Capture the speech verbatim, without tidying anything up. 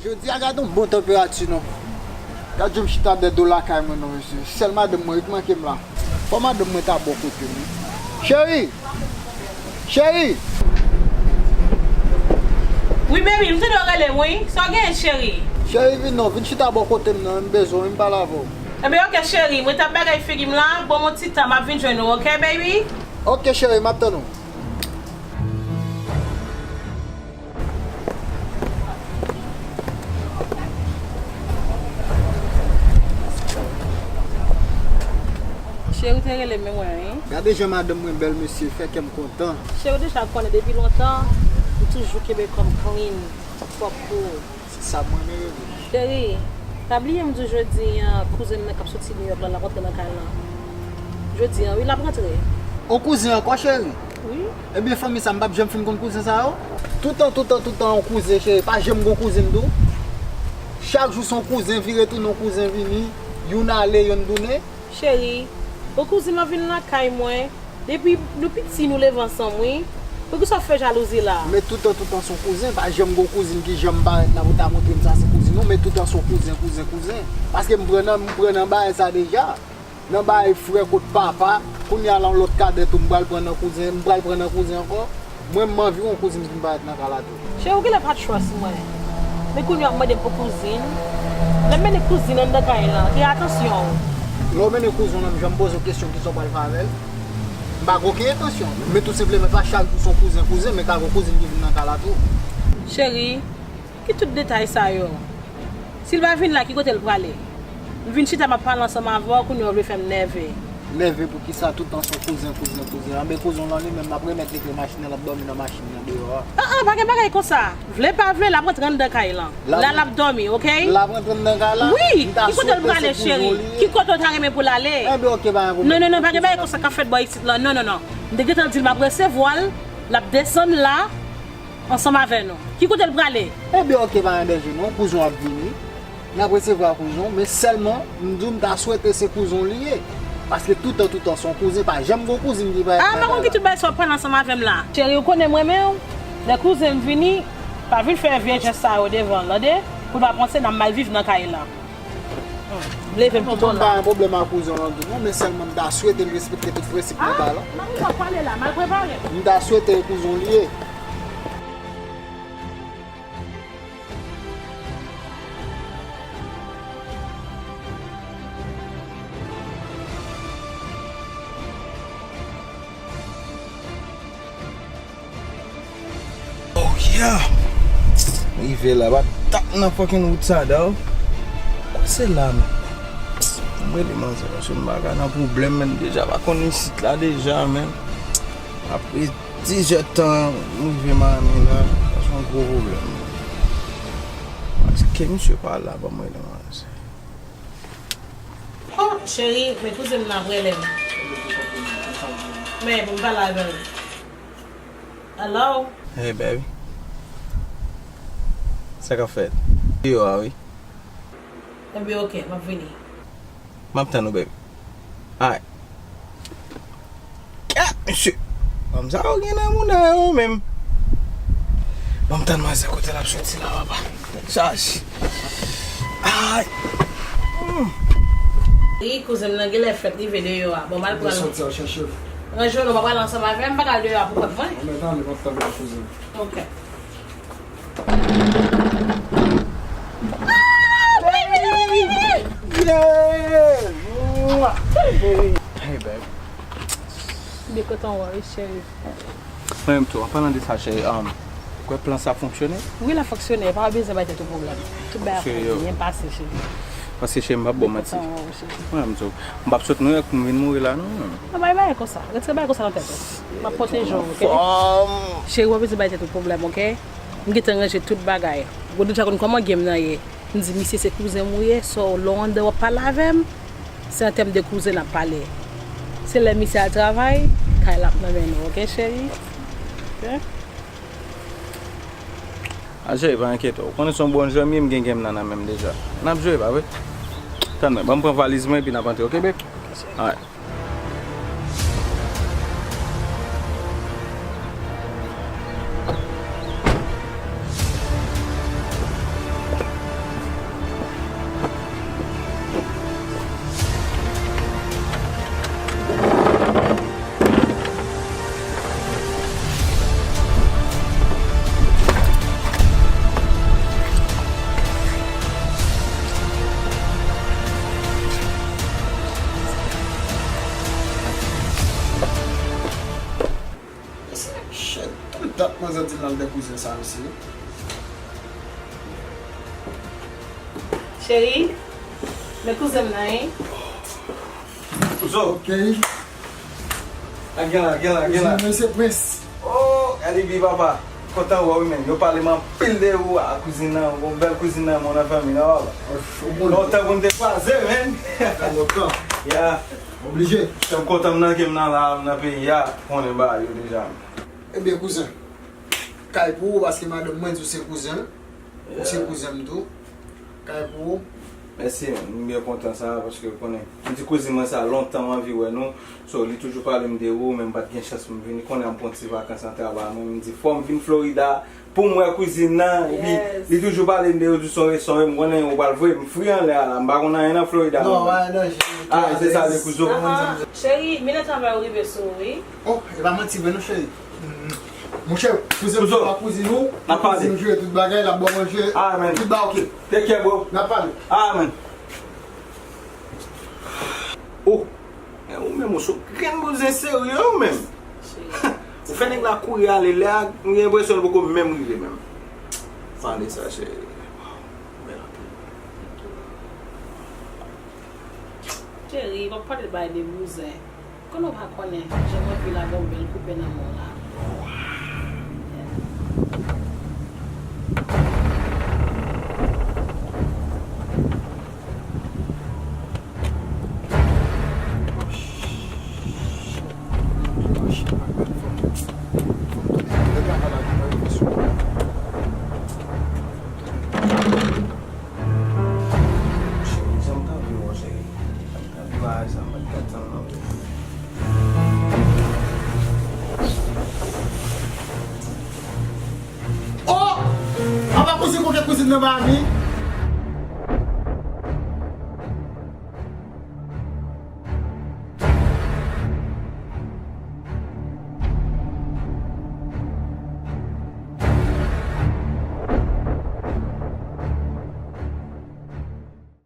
Jodi a gade yon bon tanperati non. Gad jan m chita dèyè do lakay mwen non mesye. Sèl madanm mwen wi k manke m la. Fò madanm mwen ta bò kote m wi. Cheri! Cheri! Wi baby, m tande w rele m wi. Sa w genyen cheri? Cheri vin non, vin chita bò kote m non, m bezwen w wi, m pale avè w. Enben ok cheri, mwen t ap bagay figi m la, ban m yon ti tan, m ap vin jwenn ou, ok baby? Ok cheri, m ap tann ou. Cheri, ou te rele m, men mwen wi. Gade jan madanm mwen bèl mesye, fè kè m kontan. Cheri, ou deja konnen depi lontan, m toujou kenbe kò m clean, pwòp pou ou. Se sa m renmen bebe. Cheri, pa bliye m di w jodi a, kouzen m nan k ap soti New York la, l ap rantre nan kay lan. Jodi a wi, l ap rantre. On kouzen ankò cheri? Wi. Ebyen fanmi sa, m p ap janm fin konn kouzen sa yo. Toutan, toutan, toutan on kouzen cheri, pa janm gon kouzen tou. Chak jou se on kouzen vire tounen, on kouzen vini, youn ale, youn tounen. Cheri, on kouzen lan vin lakay mwen. Depi nou piti nou leve ansanm wi. Poukisa w fè jalouzi la? Men toutan, toutan se on kouzen, pa janm gon kouzin ki janm parèt la pou ta montre m sa se kouzin ou, men toutan se on kouzen, kouzen, kouzen. Paske m pran nan, m pran nan bagay sa deja. Nan bagay frè kot papa, kounye a la yon lòt kadèt ou m pral pran nan kouzen, m pral pran nan kouzen ankò. Mwen m anvi yon kouzin ki vin parèt nan kay la tou. Cheri, ou genlè pa trust mwen. Men kounye a w ap mande m pou kouzin. Lè m mennen kouzin anndan kay lan, gen atansyon w. Lè w mennen kouzin w lan, m janm poze w kesyon kisa w pral fè avè l? M pa gen okenn entansyon. Men tou senpleman pa chak jou se yon kouzen, kouzen, men ka gen yon kouzin ki vin nan kay la tou. Cheri, ki tout detay sa yo? Si l pa vin la, ki kote l prale? M vin chita, m ap pale ansanm avè w, kounye a w vle fè m nève. Nève poukisa? Toutan se yon kouzen, kouzen, kouzen. Anben kouzen w lan li menm, m ap remèt li kle machin nan, l ap dòmi nan machin nan deyò a. An an, pa gen bagay konsa. Vle pa vle, l ap rantre anndan kay lan. La, l ap dòmi, ok? L ap rantre anndan kay la? Wi! Ki kote l prale, cheri? Ki kote w ta renmen pou l ale? Enben, ok, pa gen pwoblèm. Non, non, non, pa gen bagay konsa k ap fèt bò isit lan. Non, non, non. M te gentan di l m ap resevwa l, l ap desann la ansanm avè nou. Ki kote l prale? Ebyen, ok, pa gen danje non. Kouzen w ap vini. N ap resevwa kouzen w, men sèlman, m di w m ta swete se kouzen w li ye. Paske toutan, toutan, se yon kouzen, pa janm gen yon kouzin ki parèt nan kay la. A, m pa konn ki tout bagay sa w ap pale ansanm avè m la. Cheri, ou konnen m renmen w. Lè kouzen m vini, pa vin fè vye jès sa yo devan l, tande? Pou l pa panse n ap mal viv nan kay lan. M leve m kite w la. M pa gen pwoblèm ak kouzen w lan tou non, men sèlman m ta swete l respekte tout prensip nan kay lan. A, m ap pale la, m al prepare m. M ta swete kouzen w li ye. Oh yeah! M rive la, pa tap nan fucking wout sa, dawg. Kwa se la, men? M rele manzè, paske m pa ka nan pwoblèm, men m deja pa konn isit la deja, men. Apre dizèdtan, m rive Miami la, sa se yon gwo pwoblèm. Èske misye pa la, ban m rele manzè. Oh, cheri, men kouzen m nan ap rele m. Men, pou m pale avè l. Hello? Hey, baby. Sa k ap fèt? Deyò a, wi. Ebyen, ok, m ap vini. M ap tann ou, baby. Alright. Kèt, mesye! Fanm sa yo gen nan mouda yo menm. Ban m tann manzè kote l ap soti la, papa. Tèt chaje. Ay! Hmm. Wi, kouzen m nan genlè fèk rive deyò a. Bon, m al pran l. Soti a chèche l. Ranje w non, pa pral ansanm avè m, m pa ka al deyò a pou kont mwen. Ann, ann, m ap tann ou, kouzen. Ok. Ah, baby, baby, baby. Yeah! Hey, babe. Byen kontan wè w wi, cheri. Mwen menm tou, an palan de sa, cheri, um, ou kwè plan sa ap fonksyone? Wi, l ap fonksyone, pa bezwen bay tèt ou pwoblèm. Tout bagay ap byen pase, cheri. Paske, cheri, m p ap ba w manti. Mwen menm tou, m p ap sot Nouyòk pou m vin mouri la, non. Non, bay bagay konsa. Retire bagay konsa nan tèt ou. M ap pwoteje w, ok? Cheri, w pa bezwen bay tèt ou pwoblèm, ok? M gentan ranje tout bagay. Ou deja konn kòman game nan ye. M di misye se kouzen m ou ye, so lè w anndan w ap pale avè m, se an tèm de kouzen n ap pale. Se lè misye al travay, kay la ap nan men nou, ok cheri? Ok? A cheri, pa enkyete w. Ou konnen se yon bon jwè m ye, m gen game nan nan men m deja. N ap jwe, pa vre? Tann mwen, ban m pran valiz mwen epi n ap antre, ok, babe? Alright. Dat manzè di l nan de kouzen sa, mesye. Cheri, men kouzen m nan, wi. Zo. Ok. A, gen la, gen la, gen la. Kouzen mesye Prince. Oh, L B papa. Kontan wè w, wi, men. Yo pale m anpil de ou, a, kouzin nan, yon bèl kouzin nan, mon nan fanmi nan, papa. Lontan pou n te kwaze, men. Lontan. Ya. Oblije. Sè m kontan m nan ke m nan la, m nan peyi a, konnen bagay yo deja. Ebyen, kouzen, kay pou ou, paske madanm mwen di w se kouzen l. Ou se kouzen m tou. Kay pou ou. Mèsi, man. M byen kontan sa, paske w konnen. M di kouzin mwen sa, lontan m anvi wè nou. So, li toujou pale m de ou, men m pa t gen chans pou m vini. Konnen m pran ti vakans nan travay mwen, m di fò m vin Florida pou m wè kouzin nan. Epi, li toujou pale m de ou, di sonje, sonje, m konnen ou pral voye m fri anlè a la. M pa konn anyen nan Florida non. Ah, se sa, li kouzen. Cheri, minè travay ou rive sou ou, wi. Oh, e pa manti vre non, cheri. Monchè, kouzen m pa kouzin ou, kouzin m jere tout bagay, l ap ba w manje, tout bagay ok. Take care, bro. N ap pale. Amen. Oh, men ou menm ou sou grenn bouzen serye ou menm. Ou fè nèg la kouri ale lè a, m gen enpresyon l poko menm rive menm. Pale sa, cheri. Bèl anpil. Cheri, w ap pale bay de bouzen. Konnen w pa konnen, jan mwen pi lage yon bèl koupe nan men w la. Cheri, jan m t anvi wè w, cheri. Jan m t anvi wè w, jan m t anvi wè w. Oh! Apa kouzin kote kouzin nan Miami?